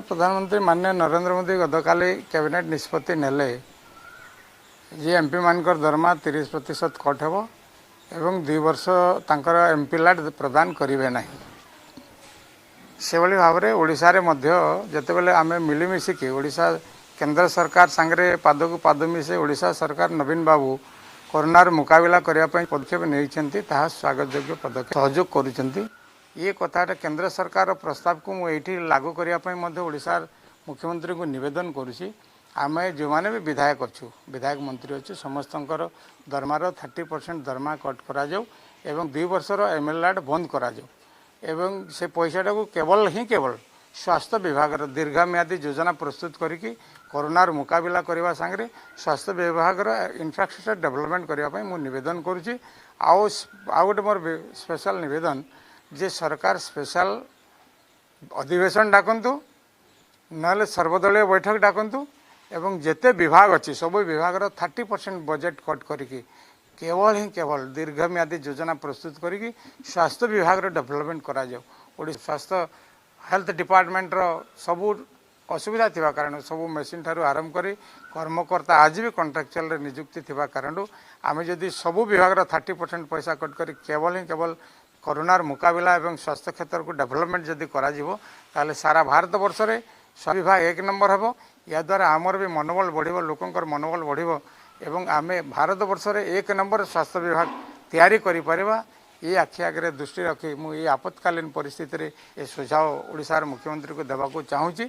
ପ୍ରଧାନମନ୍ତ୍ରୀ ମାନ୍ୟ ନରେନ୍ଦ୍ର ମୋଦି ଗତକାଲି କ୍ୟାବିନେଟ୍ ନିଷ୍ପତ୍ତି ନେଲେ ଯେ ଏମ୍ପିମାନଙ୍କର ଦରମା 30% କଟ୍ ହେବ ଏବଂ 2 ବର୍ଷ ତାଙ୍କର ଏମ୍ପି ଲାଟ୍ ପ୍ରଦାନ କରିବେ ନାହିଁ। ସେଭଳି ଭାବରେ ଓଡ଼ିଶାରେ ମଧ୍ୟ ଯେତେବେଳେ ଆମେ ମିଳିମିଶିକି ଓଡ଼ିଶା କେନ୍ଦ୍ର ସରକାର ସାଙ୍ଗରେ ପାଦକୁ ପାଦ ମିଶାଇ ଓଡ଼ିଶା ସରକାର ନବୀନ ବାବୁ କରୋନାର ମୁକାବିଲା କରିବା ପାଇଁ ପଦକ୍ଷେପ ନେଇଛନ୍ତି, ତାହା ସ୍ୱାଗତଯୋଗ୍ୟ ପଦକ୍ଷେପ, ସହଯୋଗ କରୁଛନ୍ତି। ଇଏ କଥାଟା କେନ୍ଦ୍ର ସରକାରର ପ୍ରସ୍ତାବକୁ ମୁଁ ଏଇଠି ଲାଗୁ କରିବା ପାଇଁ ମଧ୍ୟ ଓଡ଼ିଶାର ମୁଖ୍ୟମନ୍ତ୍ରୀଙ୍କୁ ନିବେଦନ କରୁଛି। ଆମେ ଯେଉଁମାନେ ବି ବିଧାୟକ ଅଛୁ, ବିଧାୟକ ମନ୍ତ୍ରୀ ଅଛୁ, ସମସ୍ତଙ୍କର ଦରମାର 30% ଦରମା କଟ୍ କରାଯାଉ ଏବଂ 2 ବର୍ଷର ଏମ୍ ଏଲ୍ ଲାଟ୍ ବନ୍ଦ କରାଯାଉ ଏବଂ ସେ ପଇସାଟାକୁ କେବଳ ହିଁ କେବଳ ସ୍ୱାସ୍ଥ୍ୟ ବିଭାଗର ଦୀର୍ଘମିଆଦୀ ଯୋଜନା ପ୍ରସ୍ତୁତ କରିକି କରୋନାର ମୁକାବିଲା କରିବା ସାଙ୍ଗରେ ସ୍ୱାସ୍ଥ୍ୟ ବିଭାଗର ଇନଫ୍ରାଷ୍ଟ୍ରକ୍ଚର ଡେଭଲପମେଣ୍ଟ କରିବା ପାଇଁ ମୁଁ ନିବେଦନ କରୁଛି। ଆଉ ଗୋଟେ ମୋର ସ୍ପେଶାଲ ନିବେଦନ ଯେ ସରକାର ସ୍ପେଶାଲ ଅଧିବେଶନ ଡାକନ୍ତୁ, ନହେଲେ ସର୍ବଦଳୀୟ ବୈଠକ ଡାକନ୍ତୁ ଏବଂ ଯେତେ ବିଭାଗ ଅଛି ସବୁ ବିଭାଗର 30% ବଜେଟ୍ କଟ୍ କରିକି କେବଳ ହିଁ କେବଳ ଦୀର୍ଘମିଆଦୀ ଯୋଜନା ପ୍ରସ୍ତୁତ କରିକି ସ୍ୱାସ୍ଥ୍ୟ ବିଭାଗର ଡେଭଲପମେଣ୍ଟ କରାଯାଉ। ଓଡ଼ିଶା ସ୍ୱାସ୍ଥ୍ୟ ହେଲ୍ଥ ଡିପାର୍ଟମେଣ୍ଟର ସବୁ ଅସୁବିଧା ଥିବା କାରଣରୁ ସବୁ ମେସିନ୍ ଠାରୁ ଆରମ୍ଭ କରି କର୍ମକର୍ତ୍ତା ଆଜି ବି କଣ୍ଟ୍ରାକ୍ଚୁଆଲରେ ନିଯୁକ୍ତି ଥିବା କାରଣରୁ ଆମେ ଯଦି ସବୁ ବିଭାଗର 30% ପଇସା କଟ୍ କରି କେବଳ ହିଁ କେବଳ କରୋନାର ମୁକାବିଲା ଏବଂ ସ୍ୱାସ୍ଥ୍ୟ କ୍ଷେତ୍ରକୁ ଡେଭଲପମେଣ୍ଟ ଯଦି କରାଯିବ, ତାହେଲେ ସାରା ଭାରତବର୍ଷରେ ସ୍ୱାସ୍ଥ୍ୟ ବିଭାଗ 1 ନମ୍ବର ହେବ। ଏହାଦ୍ୱାରା ଆମର ବି ମନୋବଳ ବଢ଼ିବ, ଲୋକଙ୍କର ମନୋବଳ ବଢ଼ିବ ଏବଂ ଆମେ ଭାରତବର୍ଷରେ 1 ନମ୍ବର ସ୍ୱାସ୍ଥ୍ୟ ବିଭାଗ ତିଆରି କରିପାରିବା। ଏ ଆଖି ଆଗରେ ଦୃଷ୍ଟି ରଖି ମୁଁ ଏଇ ଆପତ୍କାଳୀନ ପରିସ୍ଥିତିରେ ଏ ସୁଝାବ ଓଡ଼ିଶାର ମୁଖ୍ୟମନ୍ତ୍ରୀଙ୍କୁ ଦେବାକୁ ଚାହୁଁଛି।